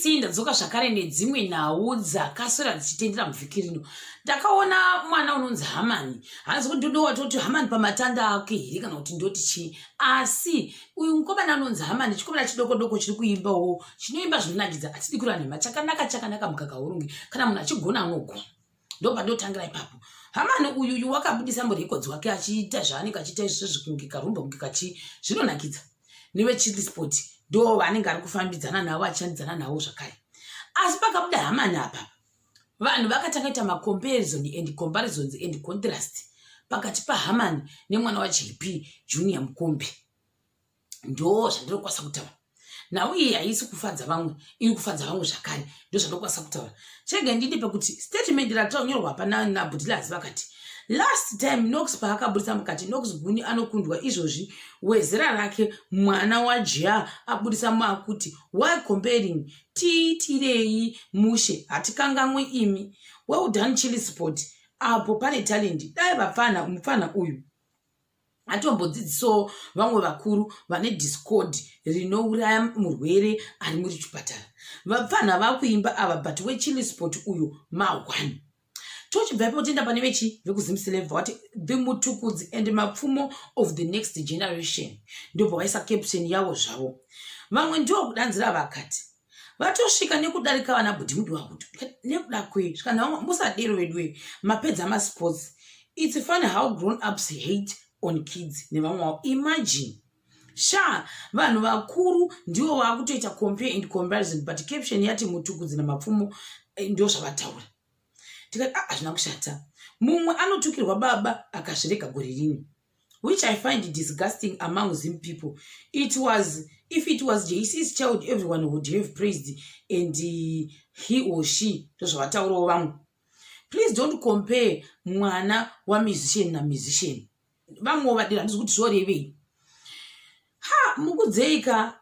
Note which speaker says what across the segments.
Speaker 1: Nhasi ndadzoka zvakare nedzimwe nhau dzakaswera dzichitendera muvhiki rino. Ndakaona mwana unonzi Hamani. Hanzi kuti ndode watoti Hamani pamatanda ake here kana kuti ndoti chii? Asi uyu mukomana anonzi Hamani chikomana chidoko doko chiri kuimbawo chinoimba zvinonakidza hatidi kureva nhema chakanaka chakanaka mukaka urungi kana munhu achigona anogona. Ndopandotangira ipapo. Hamani uyuyu wakabudisa murekodzi wake achiita zvaanenge achiita izvozvi kunge karumba kunge kachii zvinonakidza. Nevechili sport ndo vaanenge ari kufambidzana navo achishandidzana navo zvakare. Asi pakabuda Hamani apa vanhu vakatanga kuita macomparison and comparisons and contrast pakati paHamani nemwana waJP Junior Mukombe. Ndo zvandinokwanisa kutaura. Nhau iyi haisi kufadza vamwe, iri kufadza vamwe zvakare. Ndo zvandinokwanisa kutaura. Chega ndidi pekuti statement ratanyorwa pana naBudilazi vakati last time Knox paakaburitsa mukati Knox Guni anokundwa izvozvi wezera rake mwana waJia abudisa makuti why comparing tiitirei mushe hatikanganwe imi. Well done Chili Sport apo pane talent dai vapfana mupfana uyu atombodzidzisawo vamwe vakuru vane discord rinouraya murwere ari muri chipatara. Vapfanha vakuimba ava but wechili sport uyu ma1. Tochibva ipapo toenda pane vechi vekuZimceleb vati the Mutukudzi and Mapfumo of the next generation. Ndobva vaisa caption yavo zvavo. Vamwe ndivo kudanzira vakati vatosvika nekudarika vana bhudhi mudiwa kuti nekuda kwei svikana vamwe musadero veduwe mapedza masports. It's funny how grown ups hate on kids nevamwe vavo. Imagine sha vanhu vakuru ndivo vakutoita compare and comparison but caption yati Mutukudzi naMapfumo ndo zvavataura. Tikati ah, hazvina kushata. Mumwe anotukirwa baba akazvirega gore rino, which I find disgusting among Zim people. It was if it was JC's child everyone would have praised and he or she. Ndozvavataurawo vamwe. Please don't compare mwana wamusician namusician. Vamwewo vadira handisi kuti zvorevei. Ha mukudzei ka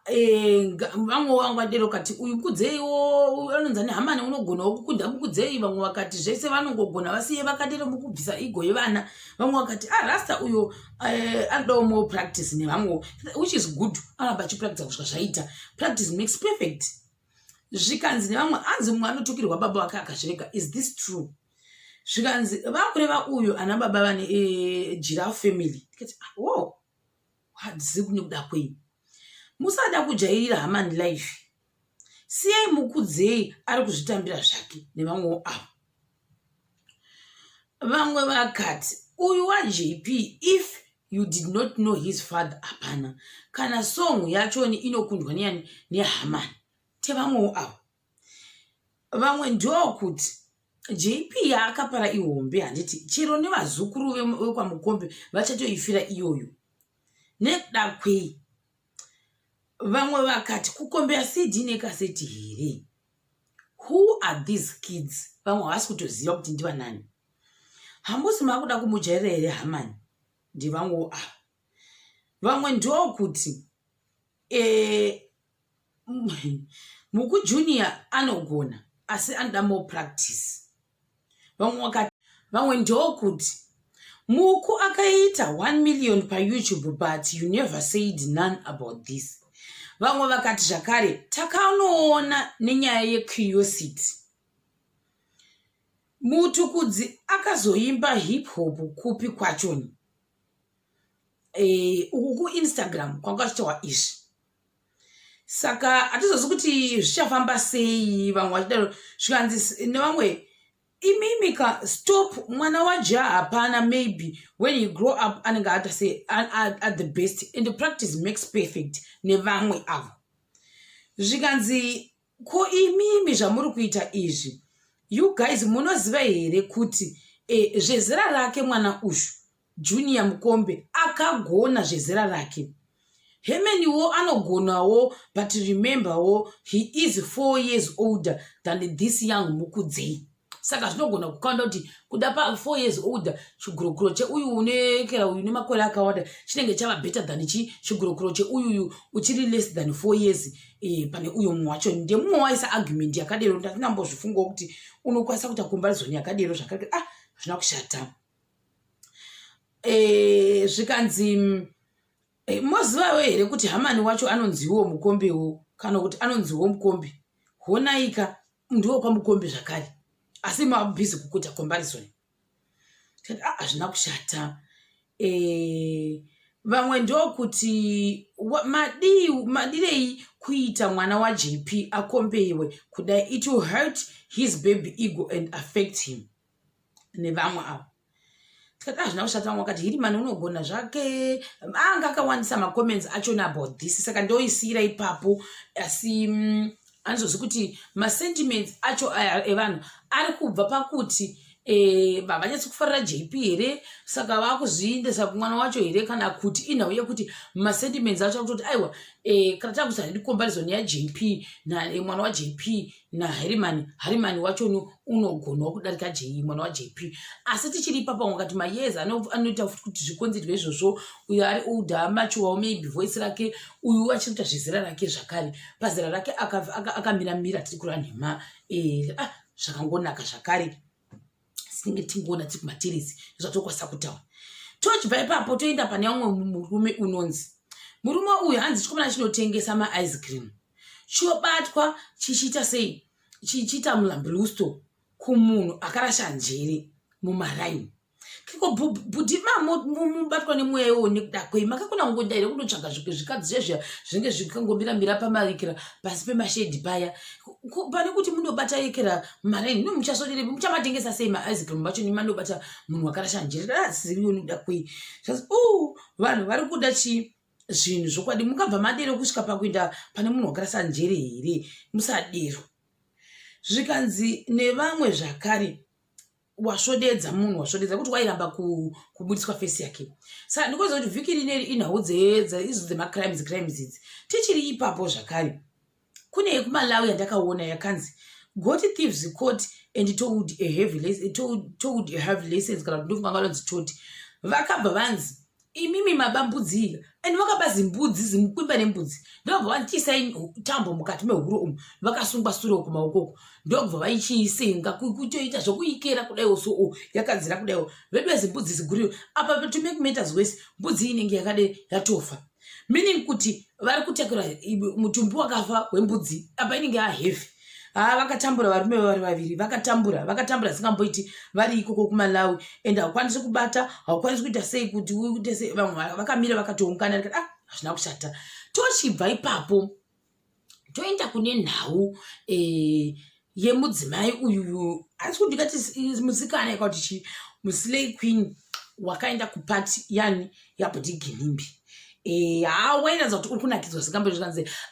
Speaker 1: vamwe vangu vadero kati uyu mukudzeiwo anonzi ane Hamani unogonawo kukunda mukudzei. Vamwe vakati zvese vanongogona vasiye vakadero mukubvisa igo yevana. Vamwe vakati ah rasta uyo anodawo more practice nevamwewo, which is good. Anoramba achipractice kusvika zvaita. Practice makes perfect. Zvikanzi nevamwe anzi mumwe anotukirwa baba vake akazvirega. Is this true? Zvikanzi vakureva uyu ana baba vane giraffe family. Tikati ah, wow. Handizivi nekuda kwei. Musada kujairira Hamani life. Siyai mukudzei ari kuzvitambira zvake nevamwewo avo. Vamwe vakati uyu waJP if you did not know his father hapana kana song yachoni inokundwa neyani neHamani tevamwewo avo. Vamwe ndokuti JP yaakapara ihombe handiti chero nevazukuru vekwaMukombe vachatoifira iyoyo nekuda kwei. Vamwe vakati kukombeya CD nekaseti here. Who are these kids? Vamwe havasi kutoziva kuti ndivanani. Hamusi makuda kumujairira here Hamani? Ndivamwewo ava. Vamwe ndokuti Muku Junior anogona asi anoda more practice. Vamwe vakati vamwe ndokuti Muku akaita 1 million paYouTube but you never said none about this. Vamwe vakati zvakare takanoona nenyaya yecuriosity. Mutukudzi akazoimba hip hop kupi kwachoni? Uku kuInstagram kwanga kuchitaurwa izvi. Saka hatizozi kuti zvichafamba sei vamwe vachidaro zvikanzi nevamwe imimi ka stop mwana waJa hapana maybe when he grow up anenge aita sei at the best and the practice makes perfect nevamwe avo. Zvikanzi ko imimi zvamuri kuita izvi you guys munoziva here kuti zvezera rake mwana uyu Junior Mukombe akagona zvezera rake. Hemeniwo anogonawo but rememberwo he is 4 years older than this young Mukudzei. Saka zvinogona kukanda kuti kuda pa 4 years older chigurokuro cheuyu unekera uyu nemakore akawanda chinenge chava better than chigurokuro cheuyuyu uchiri less than 4 years pane uyo mumwe wacho. Ndemumwe waisa argument yakadero ndandinambozvifungawo kuti unokwanisa kuita comparison yakadero zvakare ah hazvina kushata. Zvikanzi mozivawo here kuti Hamani wacho anonziwo Mukombewo kana kuti anonziwo Mukombe. Honaika ndiwo kwamukombe zvakare asi mabhizi kukuita comparison. Ah, hazvina kushata. Eh, vamwe ndokuti madii madirei kuita mwana waJP akombewe kudai, it will hurt his baby ego and affect him. Nevamwe avo tikati hazvina kushata. Vamwe vakati Hirimani unogona zvake. Anga akawandisa macomments achona about this, saka ndoisiyira ipapo. Asi andizozi kuti masentiments acho aya evanhu ari kubva pakuti vavanyatsi kufarira JP here, saka vakuzviendesa kumwana wacho here, kana kuti inhau yekuti masentiments acho akutoti aiwa, kana takuti handidi comparison yaJP namwana waJP naHarimani, Harimani wacho unogonawo kudarika J mwana waJP. Asi tichiri ipapo, wakati mayears anoita futi kuti zvikonzerwe izvozvo. Uyo ari older, maturewo, maybe voice rake, uyu achiri kuita zvezera rake zvakare, pazera rake akamira mira. Tiri kureva nhema? Ah, zvakangonaka zvakare. Sinenge tingoona tiri kumateresi, zvatokwanisa kutaura. Tochibva ipapo toenda pane umwe murume unonzi murume uyu hanzi chikomana chinotengesa maice cream chobatwa chichiita sei, chichiita mulambulusto kumunhu akarasha njere mumaraini. Kiko bhudhi mubatwa nemweya iwowo nekuda kwei? Makakona kungoenda here kundotsvaga zvikadzi zvezviya zvinenge zvikangomira-mira pamarikira pasi pemashedhi paya, pane kuti mundobata yekera mumaraini? No muchasodirepi? Muchamatengesa sei maice cream vacho nemandobata munhu wakarasha njere asiriwo nekuda kwei? U vanhu vari kuda chii zvinhu zvokwadi? Mukabva madero kusvika pakuenda pane munhu wakarasa njere here? Musadero. Zvikanzi nevamwe zvakare, wasvodedza munhu, wasvodedza kuti wairamba kubudiswa face yake. Saka ndikuziva kuti vhiki rineri inhau idzo dzemacrimes, crimes idzi. Tichiri ipapo zvakare, kune yekuMalawi yandakaona yakanzi "Got thieves caught and told a heavy lessons", kana kuti ndofunga vanonzi toti vakabva vanzi, "Imimi mabambudzika," and vakaba zimbudzi, zimukwimba nembudzi. Ndobva vanzi, "Chiisai tambo mukati mehuro umu." Vakasungwa sure kumaokoko, ndobva vaichiisenga kutoita zvokuikera kudaiwo, so o yakadzira kudaiwo vedu vezimbudzi ziguriro apa. To make matters worse, mbudzi inenge yakade yatofa, meaning kuti vari kutakura mutumbi wakafa wembudzi apa inenge yaheavy. Ha, vakatambura varume vari vaviri, vakatambura, vakatambura singamboiti vari ikoko kuMalawi. And haukwanisi kubata, haukwanisi kuita sei kuti uite sei. Vamwe vakamira vakatoungana. Rikati, ah, hazvina kushata. Tochibva ipapo toenda kune nhau yemudzimai uyuyu, asi kuti ndingati musikana yakati chi muslay queen wakaenda kupati yani yaBhudhi Ginimbi. Ha, wairatidza kuti uri kunakidzwa zvikambo.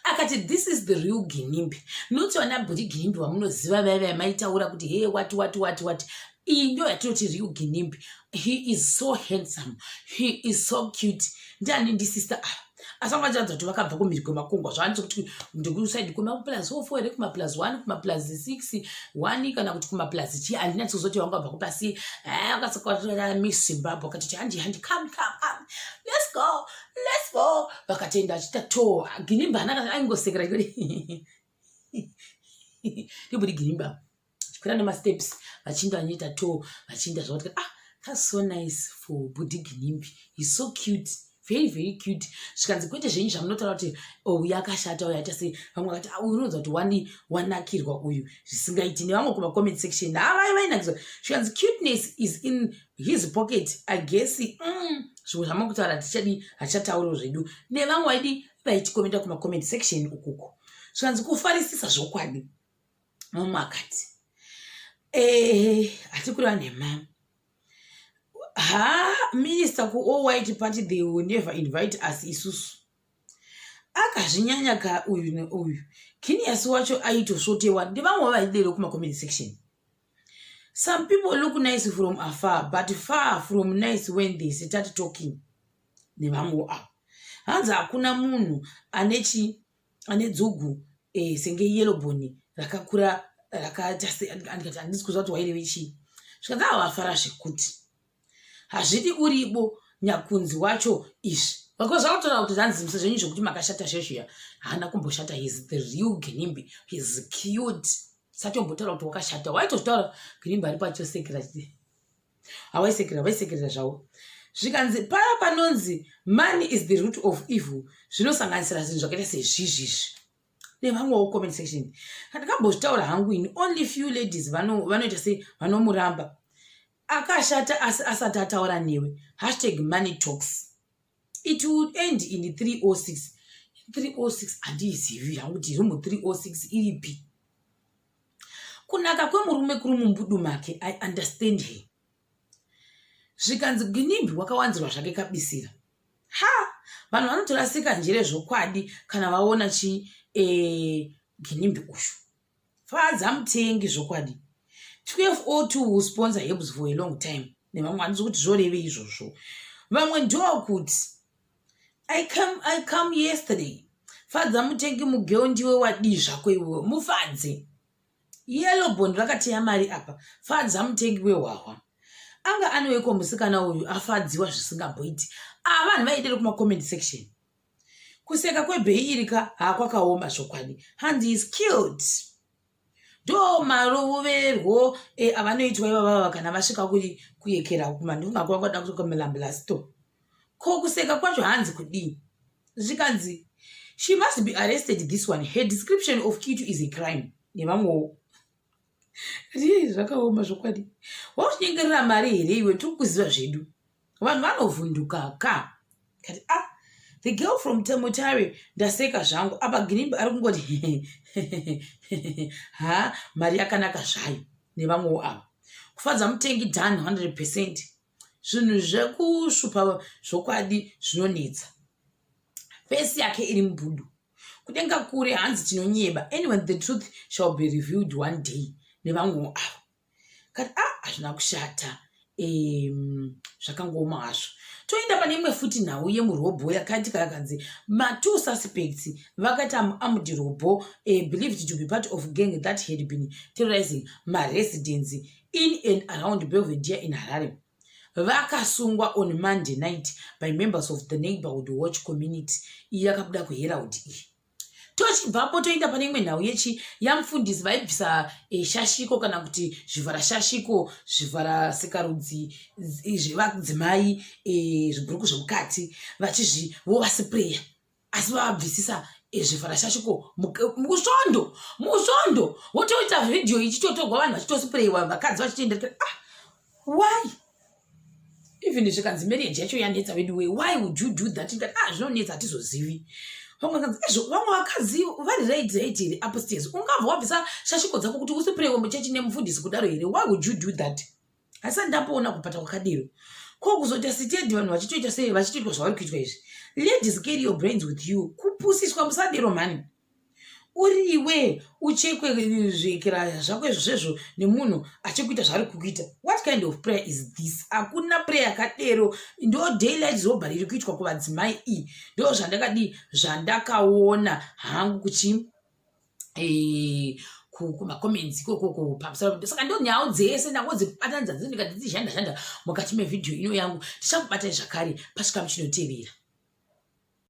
Speaker 1: Akati, "This is the real Ginimbi, not vana Bhudhi Ginimbi vamunoziva vaiva maitaura kuti he wati wati wati wati. Iyi ndo yatinoti real Ginimbi. He is so handsome, he is so cute." Ndiani? Ndisister ava. Asi vanga vachiratidza kuti vakabva kumhiri kwemakungwa. Zvavanzi kuti ndekusaidi kwemaplus 4 here, kumaplus 1, kumaplus 6 1, kana kuti kumaplus chii, handina kuzoti vanga vabva kupasi. Vakasokora Miss Zimbabwe, vakatoti, "Handi, handi, come, come, come, let's go, let's go." Vakatenda achiita to Ginimbi hana aingosekera ndibudi Ginimbi chikwira nemasteps, vachinda vanoita to vachinda zvavati. Ah, that's so nice for Bhudhi Ginimbi. He's so cute, very very cute. Zvikanzi, kwete zvenyu zvamunotaura kuti oh, uyu akashata, uyu aita sei. Vamwe vakati, ah, uyu unoudza kuti wani wanakirwa uyu zvisingaiti. Nevamwe kumacomment section havai vainakidzwa. Zvikanzi, "Cuteness is in his pocket, I guess." Zvimwe zvamakutaura tichadi hatichatauriwo zvedu. Nevamwe vaidi vaitikomenda kumacomment section ukuko. Zvikanzi, "Kufarisisa zvokwadi." Mumwe akati, hati kureva nhema. Ha, minister kuall white party, they will never invite us isusu. Akazvinyanya ka uyu neuyu. Kinias wacho aitosvotewa ndevamwe vaidero kumacomment section. "Some people look nice from afar but far from nice when they start talking." Nevamwewo avo. Hanzi hakuna munhu ane chi ane dzugu senge yellowbone rakakura rakaita se. Andikati handisi kuziva kuti waireve chii. Zvikanzi avafara zvekuti hazvidi uribo nyakunzi wacho izvi because vakutoona kuti hanzi musa zvenyu zvokuti makashata zvezviya. Haana kumboshata. He's the real Ginimbi, he's cute. Satombotaura kuti wakashata, waitozvitaura Ginimbi ari pachosekera, hawaisekerera, vaisekerera zvavo. Zvikanzi paya panonzi money is the root of evil zvinosanganisira zvinhu zvakaita sezvizvizvi. Nevamwewo comment section. Ndakambozvitaura hangu ini, only few ladies vanoita sei, vanomuramba. Akashata asi asati ataura newe. #MoneyTalks. It will end in 306. 306 handiizivi hangu kuti room 306 iripi. Kunaka kwemurume kuri mumbudu make. I understand her. Zvikanzi Ginimbi wakawanzirwa zvake kabisira. Ha, vanhu vanotorasika njere zvokwadi kana vaona chi Ginimbi uyu. Fadza Mutengi zvokwadi. 1202 will sponsor Herbs for a long time. Nevamwe handisi kuti zvoreve izvozvo. Vamwe ndokuti I come yesterday. Fadza Mutengi mugeo, ndiwe wadii zvako iwewe mufadze. Yellow bond vakateya mari apa. Fadza Mutengi wehwahwa anga anowekwa. Musikana uyu afadziwa zvisingamboiti. Ava vanhu vaidere kumacomment section. Kuseka kwebhei iri ka hakwakaoma zvokwadi. Hanzi is killed. Ndo maroverwo avanoitwa ivavava kana vasvika kuyekera kumandunga kwangada kumelambulasto. Ko kuseka kwacho hanzi kudii? Zvikanzi she must be arrested, this one. Her description of Kitu is a crime. Nevamwewo rii zvakaoma zvokwadi. Wauchinyengerera mari here iwe? Tiri kuziva zvedu, vanhu vanovhunduka ka. Kati ah, the girl from Mutare, ndaseka zvangu apa. Ginimbi ari kungoti ha, mari yakanaka zvayo. Nevamwewo ava. Kufadza Mutengi done 100%. Zvinhu zvekusvupa zvokwadi zvinonetsa. Face yake iri mubhudu. Kudenga kure. Hanzi tinonyeba. Anyway, the truth shall be revealed one day. Nevamwewo ava. Kati a ah, hazvina kushata, zvakangooma hazvo. Toenda pane imwe futi nhau yemurobho yakaitika. Yakanzi ma2 suspects vakaita armed robbery, believed to be part of gang that had been terrorizing maresidents in and around Belvedere in Harare, vakasungwa on Monday night by members of the neighborhood watch community. Iyi yakabuda kuHerald iyi. Tochibvapo toenda pane imwe nhau yechi yamufundisi vaibvisa shashiko kana kuti zvivhara shashiko, zvivhara sikarudzi zvevadzimai, zvibhuruku zvemukati, vachizvi vovasipreya asi vavabvisisa zvivhara shashiko musvondo. Musvondo votoita vhidhiyo ichitotorwa, vanhu vachitosipreyiwa, vakadzi vachitoenda. Ah, why even? Zvikanzi marriage yacho yanetsa vedu wei. Why would you do that? Ndikati ah, zvinonetsa, hatizozivi. Vamwe kanzi ezvo vamwe vakadzi vari right here upstairs? Ungabva wabvisa shashiko dzako kuti usiprewe muchechi nemufundisi kudaro here? Why would you do that? Hasati ndamboona kupata kwakadero. Ko kuzoita sitedi, vanhu vachitoita sei, vachitoitwa zvavari kuitwa izvi? Ladies, carry your brains with you. Kupusiswa, musadero mhani. Uriwe uchekwe zvikira zvako izvo zvezvo nemunhu achikuita zvaari kukuita. What kind of prayer is this? Hakuna prayer yakadero. Ndo daylight robbery iri kuitwa kuvadzimai iyi. Ndo zvandakadii, zvandakaona hangu kuchi kumacomments ikokoko pamusoro. Saka ndo nhau dzese ndangodzibatanidza, ndikati dzizhanda zhanda mukati mevhidhiyo ino yangu. Tichakubatai zvakare pasvika muchinotevera.